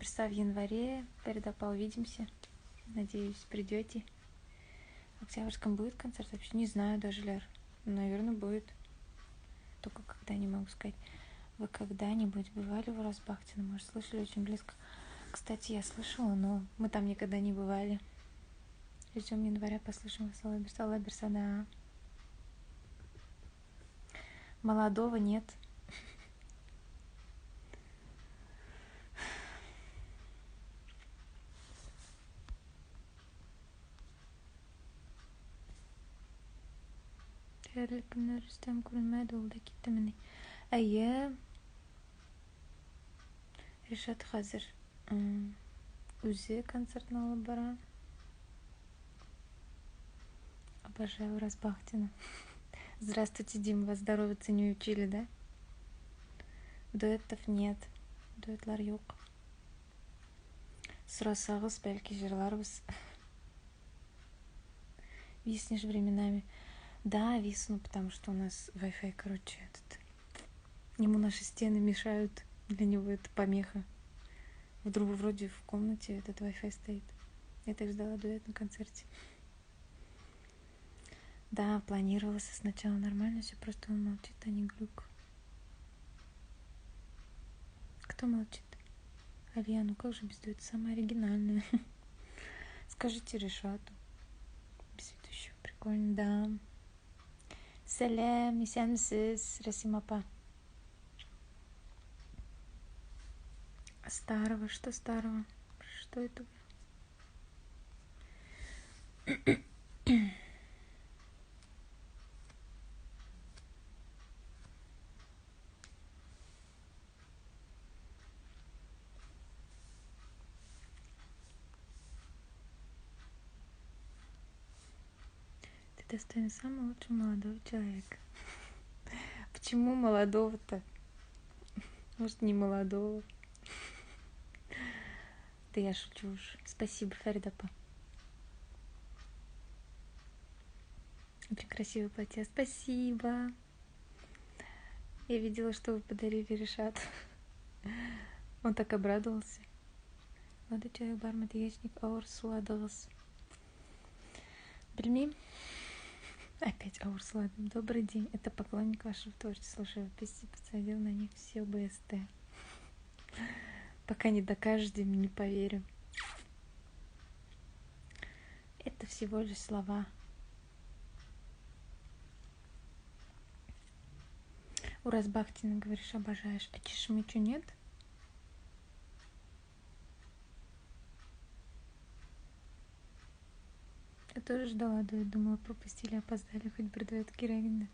Алла бирса, в январе. Фарида апа, увидимся. Надеюсь, придете. В Октябрьском будет концерт вообще? Не знаю даже, Лер. Наверное, будет. Только когда, не могу сказать. Вы когда-нибудь бывали в Уразбахтино? Может, слышали очень близко? Кстати, я слышала, но мы там никогда не бывали. Ждем января, послушаем вас. Алла бирса, Алла бирса, да. Молодого нет. Хәерле көннәр, Рөстәм күренмәде, ул да киттемени? Әйе. Ришат хәзер үзе концертны алып бара. Обожаю Уразбахтина. Здравствуйте, Дим, вас здороваться не учили, да? Дуэтов нет. Дуэтлар юк. Сорасагыз, бәлки җырларбыз. Виснешь временами. Да, висну, потому что у нас Wi-Fi, короче, этот. Ему наши стены мешают, для него это помеха. Вдруг вроде в комнате этот Wi-Fi стоит. Я так ждала дуэт на концерте. Да, планировался сначала нормально, все просто он молчит, а не глюк. Кто молчит? Алия, ну как же без дуэта? Самая оригинальная. Скажите Ришату. Без ведущего. Прикольно, да. Сәлам, исәнмесез, Расим апа. Старого, что старого? Что это? Ты достоин самого лучшего молодого человека. Почему молодого-то? Может, не молодого? Да я шучу уж. Спасибо, Фарида апа. Очень красивое платье. Спасибо. Я видела, что вы подарили Ришату. Он так обрадовался. Молодой человек бармы дигәч, ник авыр суладыгыз? Белмим. Опять авыр суладым. Добрый день. Это поклонник вашего творчества. Слушаю песни, посадил на них все БСТ. Пока не докажете, не поверю. Это всего лишь слова. Уразбахтина, говоришь, обожаешь. А Чешмичу нет? Я тоже ждала дуэт, думала, пропустили, опоздали, хоть бы дуэт Кирагина.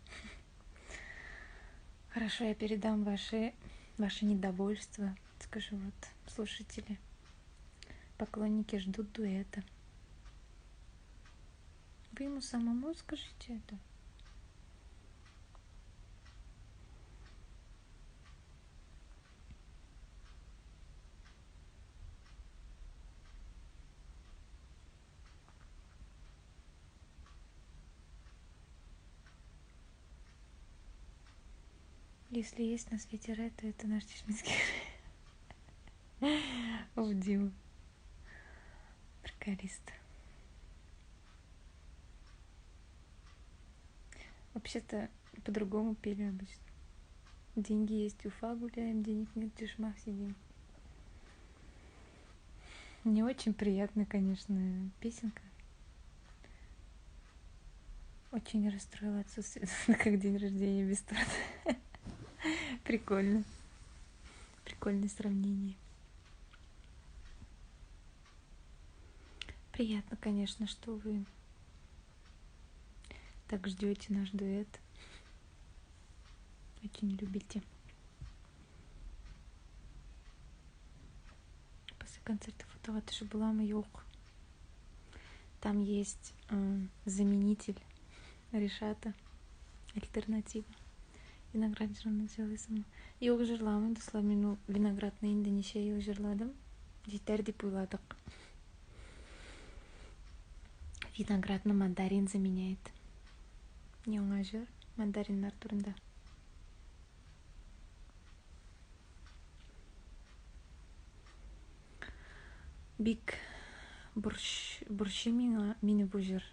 Хорошо, я передам ваше недовольство. Скажу, вот, слушатели, поклонники ждут дуэта. Вы ему самому скажите это. Если есть на свете рай, то это наш чешминский рай. О, Дима. Приколист. Вообще-то по-другому пели обычно. Деньги есть, Уфа гуляем, денег нет, в Чешмах сидим. Не очень приятная, конечно, песенка. Очень расстроила отсутствие, как день рождения без торта. Прикольно. Прикольное сравнение. Приятно, конечно, что вы так ждете наш дуэт. Очень любите. После концерта фотографии была юк. Там есть заменитель Ришата. Альтернатива. Виноград җырын җырлыйсыңмы? Юк, җырламыйм, дуслар. Мин ул виноградны инде ничә ел җырладым. Җитәр дип уйладык. Виноградны мандарин заменяет. Яңа җыр мандариннар турында. Бик борчый миңа мине бу җыр.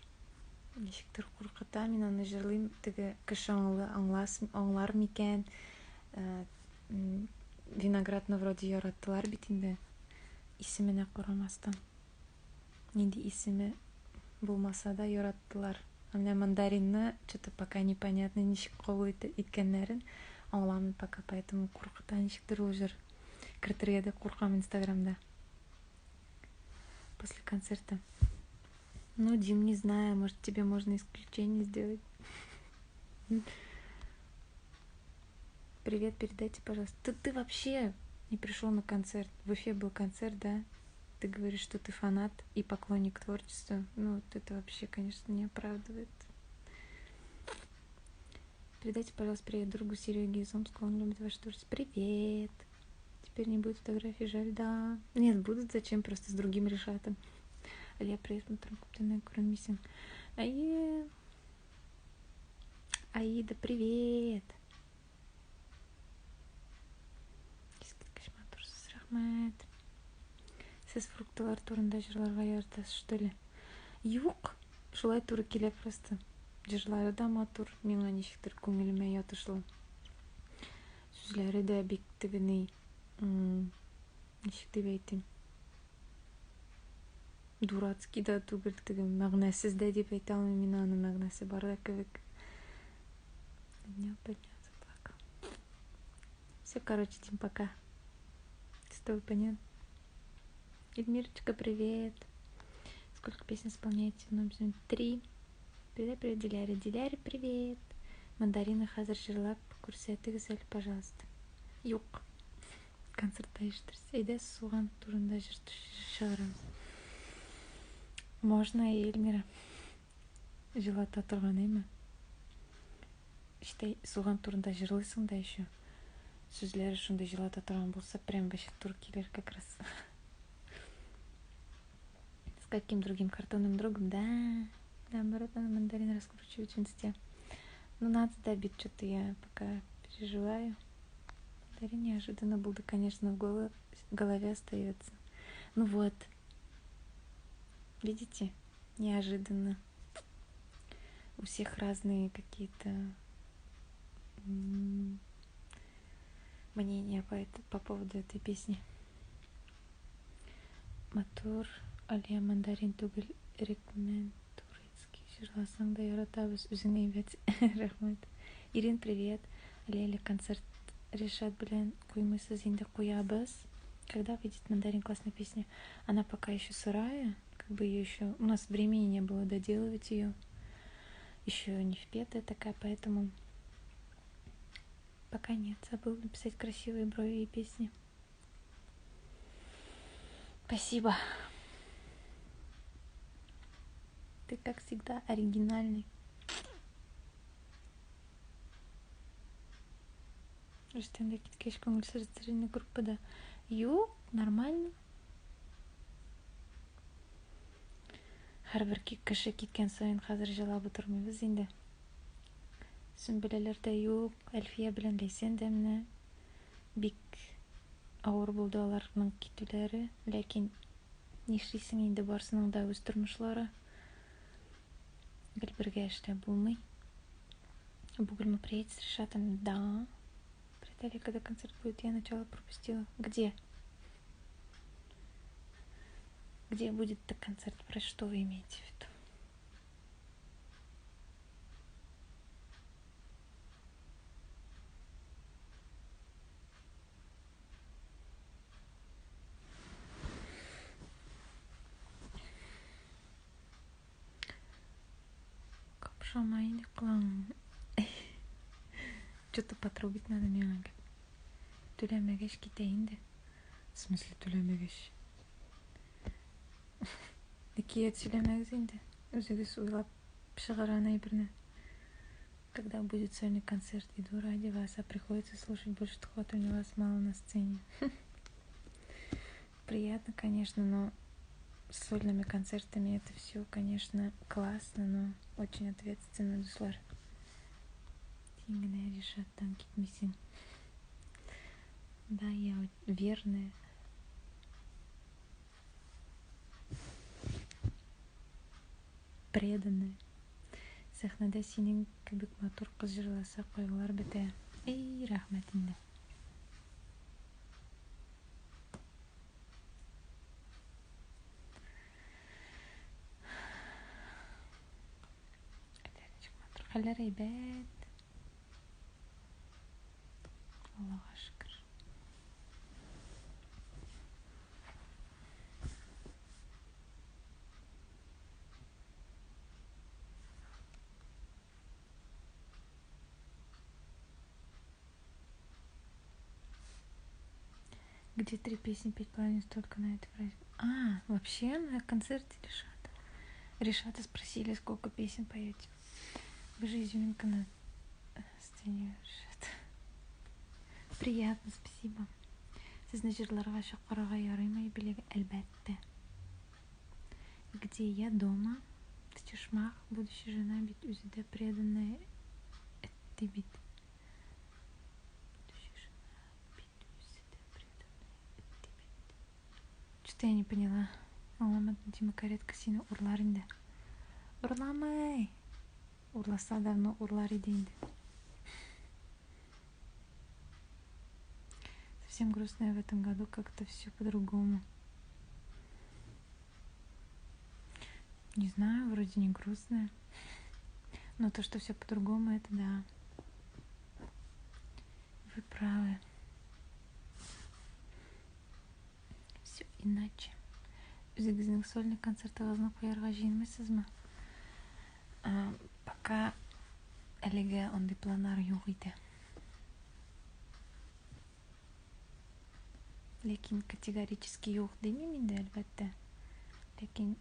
Ничектер куркыта, мин аны җырлыйм, теге кеше аңлы, аңлас, аңлар микән? Э, виноградны вроде яраттылар бит инде. Исеменә карамастан. Нинди исеме булмаса да яраттылар. Ә менә мандаринны что-то пока непонятно ничек кабул иткәннәрен аңламыйм пока, поэтому куркыта ничектер ул җыр. Кертергә дә куркам Инстаграмда. После концерта. Ну, Дим, не знаю, может, тебе можно исключение сделать. Привет, передайте, пожалуйста. Ты вообще не пришел на концерт. В Уфе был концерт, да? Ты говоришь, что ты фанат и поклонник творчества. Ну, вот это вообще, конечно, не оправдывает. Передайте, пожалуйста, привет другу Сереге из Омска. Он любит ваше творчество. Привет! Теперь не будет фотографий, жаль, да. Нет, будут, зачем? Просто с другим Решатом. Алия, привет, күренмисең. Әйе. Аида, привет. Искиткеч матурсыз, рәхмәт. Сез фруктылар турында җырларга яратасыз, что ли? Юк, шулай туры килә просто. Җырлары да матур, миңа ничектер күңелемә ятышлы. Сүзләре дә бик теге ни, ничек дип әйтим? Дурацкий да түгел, теге мәгънәсез дә дип әйтә алмыйм мин аны, мәгънәсе бар да кебек. Поднял, поднял, заплакал. Все, короче, Дим, пока. С тобой понятно. Эльмирочка, привет. Сколько песен исполняете в новом сезоне? 3. Передай привет Диляре. Диляре, привет. Мандарины хәзер җырлап күрсәтегез әле, пожалуйста. Юк. Концертта ишетерсез. Әйдә, суган турында җыр чыгарабыз. Можно и Эльмира. Җылата торган, әйме? Считай, суган турында җырлыйсың да еще. Сүзләре шундый җылата торган булса, прям вообще тур килер как раз. С каким другим картонным другом? Да. Наоборот, надо мандарин раскручивать в инсте. Ну, надо добить, что-то я пока переживаю. Мандарин неожиданно был, да, конечно, в голове остается. Ну вот. Видите? Неожиданно. У всех разные какие-то мнения по поводу этой песни. Матур, Алия, мандарин түгел, рекмен турецкий. Җырласаң да яратабыз, үзең әйбәт. Рәхмәт. Ирин, привет. Алия, концерт Ришат белән куймыйсыз инде, куябыз. Когда выйдет мандарин, классная песня? Она пока еще сырая, как бы ее еще... У нас времени не было доделывать ее. Еще не впетая такая, поэтому пока нет. Забыл написать красивые брови и песни. Спасибо. Ты, как всегда, оригинальный. Рөстәм дә киткәч күңелсез группада. Юк, нормально. Һәрбер кеше киткән саен хәзер җылап утырмыйбыз инде. Сөмбеләләр дә юк, Әлфия белән Ләйсән дә менә бик авыр булды аларның китүләре, ләкин нишлисең инде, барысының да үз тормышлары. Гел бергә эшләп булмый. Бугульма, приедете с Решатом? Да. Привет, Олег, когда концерт будет? Я начало пропустила. Где? Где будет-то концерт? Про что вы имеете в виду? Капшама инде колагың. Что-то потрогать надо миңа. Түләмәгәч китә инде. В смысле түләмәгәч? Әкият сөйләмәгез инде. Үзегез уйлап чыгарган әйберне. Когда будет сольный концерт? Иду ради вас, а приходится слушать больше Тухватуллина, вас мало на сцене. Приятно, конечно, но с сольными концертами это все, конечно, классно, но очень ответственно, дуслар. Син генә Ришаттан китмисең. Да, я верная. Преданная. Сәхнәдә синең кебек матур кыз җырласа, кайгылар бетә. Эй, рәхмәт инде. Хәлләр әйбәт. Аллага шөкер. Где три песни петь планирую только на этой фразе? А, вообще на концерте Решата. Решата спросили, сколько песен поете. Вы же изюминка на сцене Решата. Приятно, спасибо. Сезне җырларга чакырырга ярыймы юбилейга? Әлбәттә. Где я дома? В Чишмах. Будущая жена бит үзе дә преданная әти бит. Будущая жена бит үзе дә преданная әти бит. Что-то я не поняла. Аңламадым, Дима каретка сине урлар инде. Урламый! Урласа давно урлар иде инде. Совсем грустная в этом году, как-то все по-другому. Не знаю, вроде не грустная. Но то, что все по-другому, это да. Вы правы. Все иначе. Үзегезнең сольный концертыгызны куярга җыенмыйсызмы? Пока әлегә андый планнар юк иде. Ләкин категорически юк димим инде, әлбәттә. Ләкин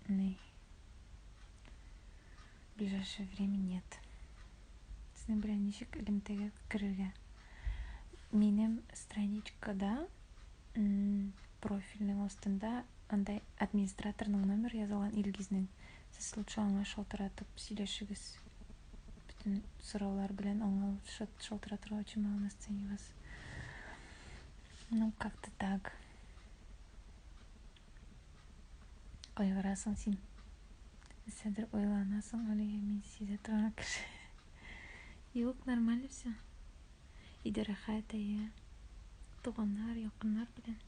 не в ближайшее время нет. Сезнең белән ничек элемтәгә керергә? Минем страничкада профильнең астында анда администраторның номеры язылган Илгизнең. Сез лучше аңа шалтыратып сөйләшегез. Бөтен сораулар белән аңа лучше шалтыратырга, очень мало на сцене вас. Ну, как-то так. Кайгырасың син. Нәрсәдер уйланасың, әлегә мин сизә торган кеше. Юк, нормально все. Өйдә рәхәт, әйе. Туганнар, якыннар белән.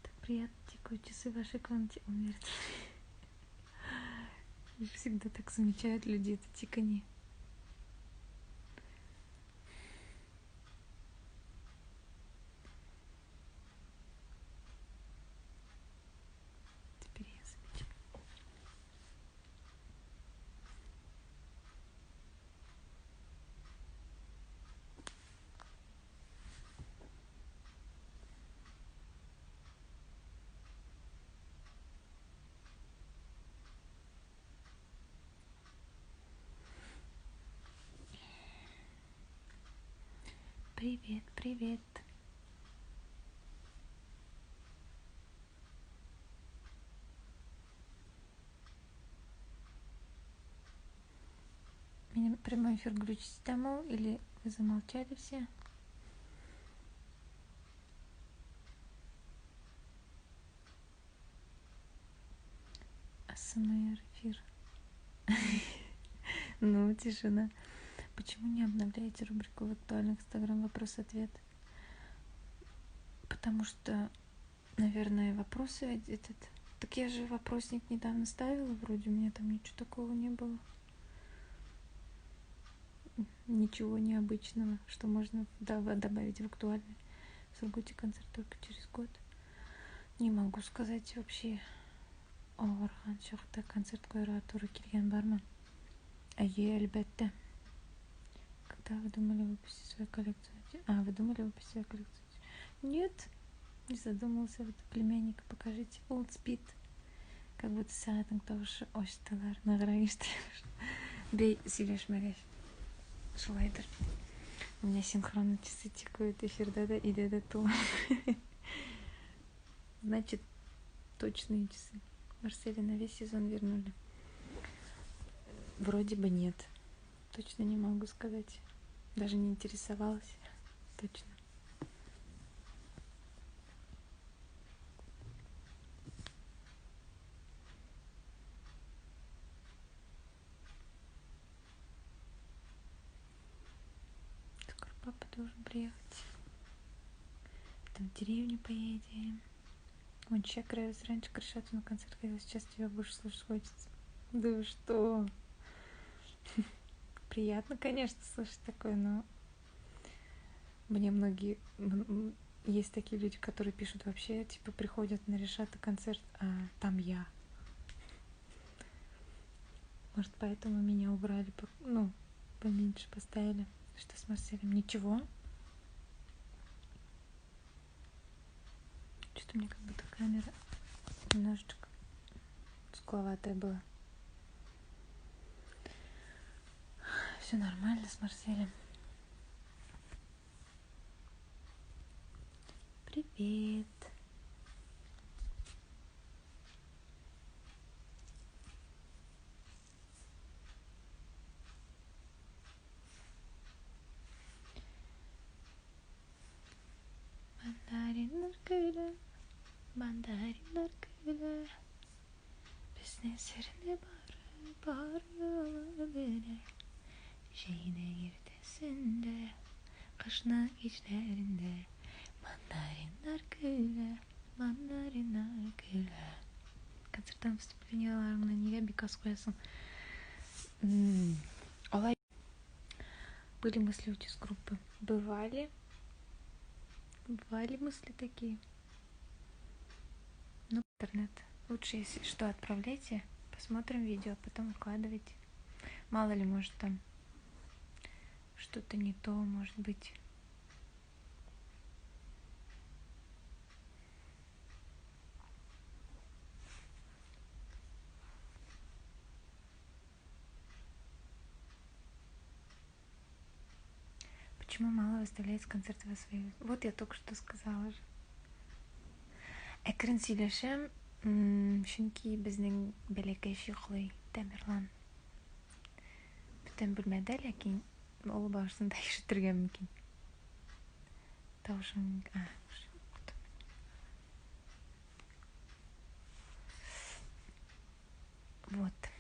Так приятно тикают часы в вашей комнате умертвлены. Всегда так замечают люди это тиканье. Теперь я замечаю. Привет, привет. Меня прямой эфир глючить домой или вы замолчали все? АСМР эфир. Ну, тишина. Почему не обновляете рубрику в актуальных Инстаграм вопрос-ответ? Потому что, наверное, вопросы этот... Так я же вопросник недавно ставила, вроде у меня там ничего такого не было. Ничего необычного, что можно добавить в актуальный. В Сургуте концерт только через год. Не могу сказать вообще. Авархан чакта концерт куярга туры килгән бармы? Әйе, әлбәттә. Когда вы думали выпустить свою коллекцию? А, вы думали выпустить свою коллекцию? Нет, не задумался. Вот племянника покажите. Он спит. Как будто сәгатьнең тавышы ачтылар, ныграк ишетелә. Бей, сөйләшмәгәч. Шулайдыр. У меня синхронно часы тикают эфирда да өйдә дә тула. Значит, точные часы. Марселя на весь сезон вернули. Вроде бы нет. Точно не могу сказать. Даже не интересовалась. Точно. Должен приехать. Потом в деревню поедем. Вон чек раньше к Решату на концерт ходил, сейчас тебя больше слушать хочется. Да вы что? Приятно, конечно, слышать такое, но мне многие... Есть такие люди, которые пишут вообще, типа, приходят на Решата концерт, а там я. Может, поэтому меня убрали, ну, поменьше поставили. Что с Марселем? Ничего. Что-то у меня как будто камера немножечко тускловатая была. Все нормально с Марселем. Привет. Mandarinlar gülü, mandarinlar gülü. Bizning serini bari, bari beni. Jayning ertasida, qishning kechlarida. Mandarinlar gülü, mandarinlar gülü. Концерттан выступленияларыңны нигә бик аз куясың? Алай. Были мысли уйти с группы? Бывали. Бывали мысли такие. Ну, интернет. Лучше, если что, отправляйте, посмотрим видео, а потом выкладывайте. Мало ли, может, там что-то не то, может быть. Почему мало выставляется концерты во своей? Вот я только что сказала же. Әкрен сөйләшәм, чөнки безнең бәләкәч йоклый Тамерлан. Бүтән бүлмәдә, ләкин ул барысын да ишетергә мөмкин. Тавышың... Вот.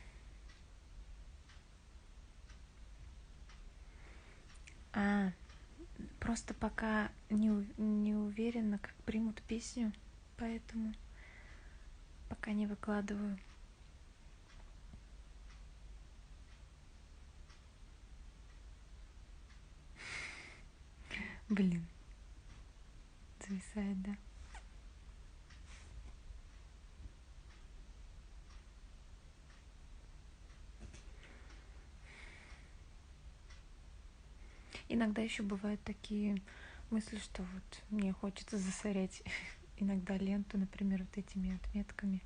Просто пока не уверена, как примут песню, поэтому пока не выкладываю. Блин, зависает, да? Иногда еще бывают такие мысли, что вот мне хочется засорять иногда ленту, например, вот этими отметками.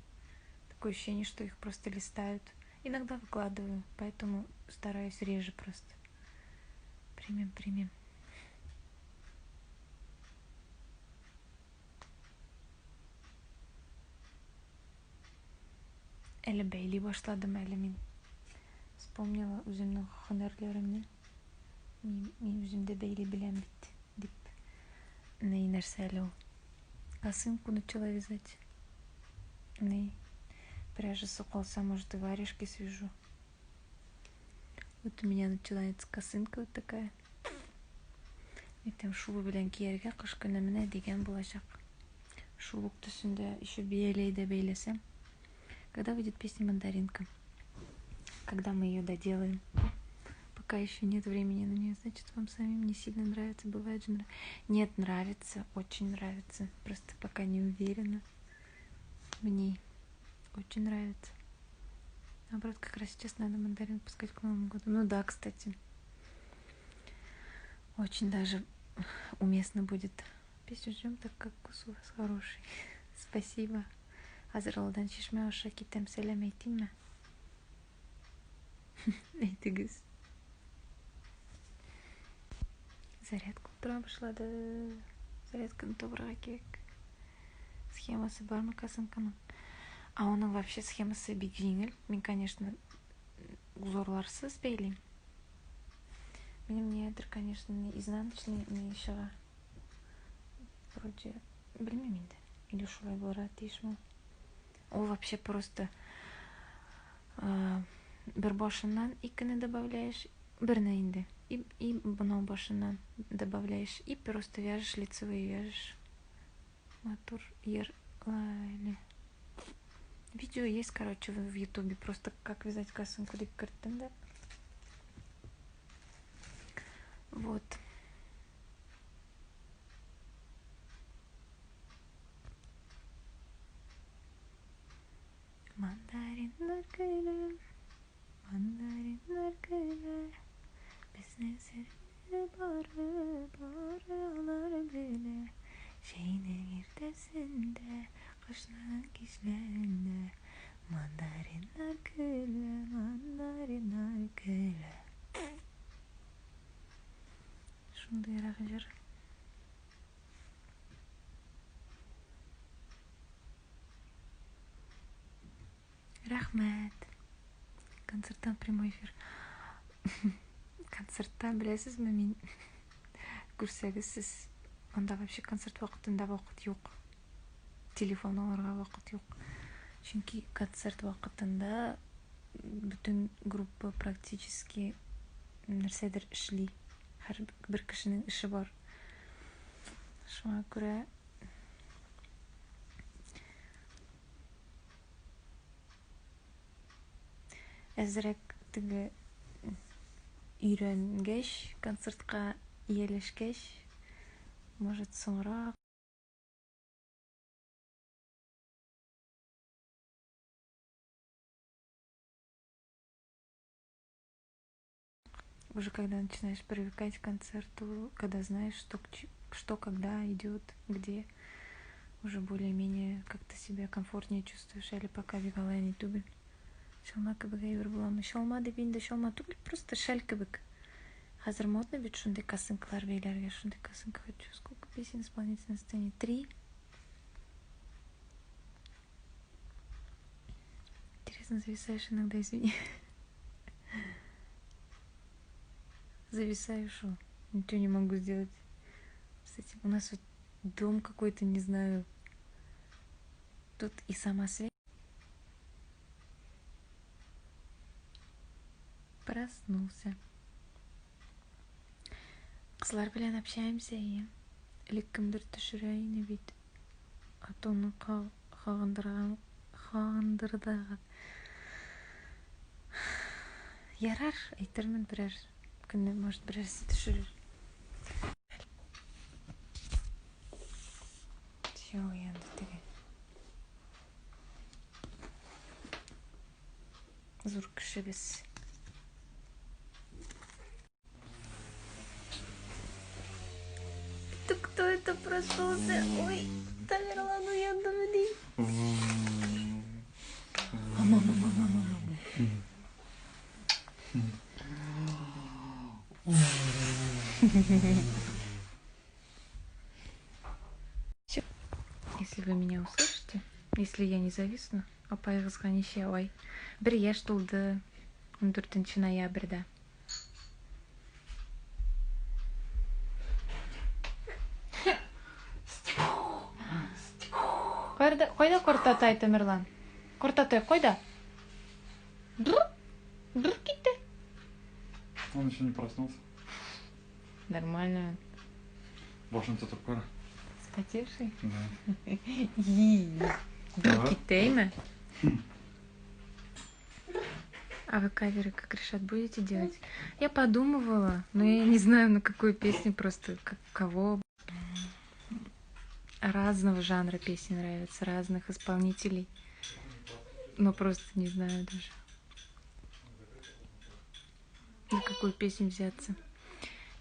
Такое ощущение, что их просто листают. Иногда выкладываю, поэтому стараюсь реже просто. Примем, примем. Әле бәйли башладым, әле мин вспомнила үземнең һөнәрләремне. Мин үзем дә бәйли беләм бит, дип. Ни нәрсә әле ул? Косынку начала вязать. Ни пряжасы калса, может, и варежки свяжу. Вот у меня начинается косынка вот такая. Әйтәм, шуба белән кияргә кыш көне менә дигән булачак. Шул ук төсендә еще бияләй дә бәйләсәм. Когда выйдет песня «Мандаринка»? Когда мы ее доделаем? Пока еще нет времени на нее, значит, вам самим не сильно нравится. Бывает же нравится. Нет, нравится, очень нравится. Просто пока не уверена в ней. Очень нравится. Наоборот, как раз сейчас надо мандарин пускать к Новому году. Ну да, кстати. Очень даже уместно будет. Песню ждем, так как вкус у вас хороший. Спасибо. Хәзер алдан чишмә аша китәм, сәлам әйтимме? Әйтегез. Зарядка утыра башлады. Зарядканы табарга кирәк. Схемасы бармы косынканың? А аның вообще схемасы бик җиңел. Мин, конечно, узорларсыз бәйлим. Минем ниядер, конечно, не изнаночный не чыга. Вроде белмим инде. Или шулай булырга тиешме? Ул вообще просто бер башыннан икене добавляешь, берне инде. И бынау башыннан добавляешь. И просто вяжешь лицевые вяжешь. Матур ер лайли. Видео есть, короче, в Ютубе. Просто как вязать косынку дип керттем дә. Вот. Мандариннар көлә, мандариннар көлә, безнең серне бары, бары алар белә. Җәйнең иртәсендә, кышның кичләрендә, мандариннар көлә, мандариннар көлә. Шундыйрак җыр. Рәхмәт. Концерттан прямой эфир. Концертта беләсезме мин күрсәгез сез анда вообще концерт вакытында вакыт юк. Телефон алырга вакыт юк. Чөнки концерт вакытында бөтен группа практически нәрсәдер эшли. Һәр бер кешенең эше бар. Шуңа күрә Әзрәк теге өйрәнгәч, концертка ияләшкәч, может, соңрак Уже когда начинаешь привыкать к концерту, когда знаешь, что, что когда идет, где, уже более-менее как-то себя комфортнее чувствуешь. Әле пока бик алай ни түгел. Чалма кебек әйбер буламы? Чалма дип инде чалма түгел, просто шәл кебек. Хәзер модно бит шундый косынкалар бәйләргә. Шундый косынка хочу. Сколько песен исполнять на сцене? Три. Интересно, зависаешь иногда, извини. Зависаю, шо? Ничего не могу сделать с этим. У нас вот дом какой-то, не знаю. Тут и сама связь. Проснулся. Кызлар белән общаемся и элек кемдер төшерә иде бит. Атоны кагындырган кагындырдаган. Ярар, әйтермен берәр көнне, может, берәрсе төшерер. Все, уянды теге. Зур кешебез. Это кто это проснулся? Ой, Тамерлан уяндымы ди. Мама, мама, мама. Всё. Если вы меня услышите, если я не зависну, апаегызга ничә ай? Бер яшь тулды 14 ноябрьдә. Кайда, кайда картатай, Тамерлан? Картатай кайда? Бр, бр китте. Он еще не проснулся. Нормально. Башын тотып кара. Вспотевший? Да. Бр киттеме? А вы каверы, как решат, будете делать? Я подумывала, но я не знаю, на какую песню просто, как, кого. Разного жанра песни нравятся, разных исполнителей. Но просто не знаю даже, на какую песню взяться.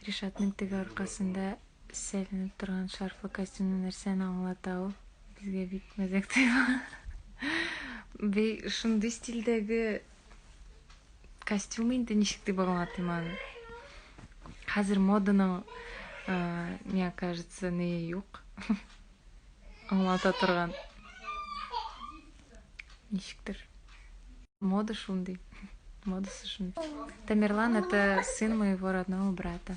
Ришатның теге аркасында селенеп торган шарфлы костюмны нәрсәне аңлата ул? Безгә бик мәзәк тоела. Бей шундый стильдәге костюм инде ничек дип аңлатыйм аны? Хәзер моданың, мне кажется, ние юк. Аңлата торган. Ничектер. Мода шундый. Модасы шундый. Тамерлан это сын моего родного брата.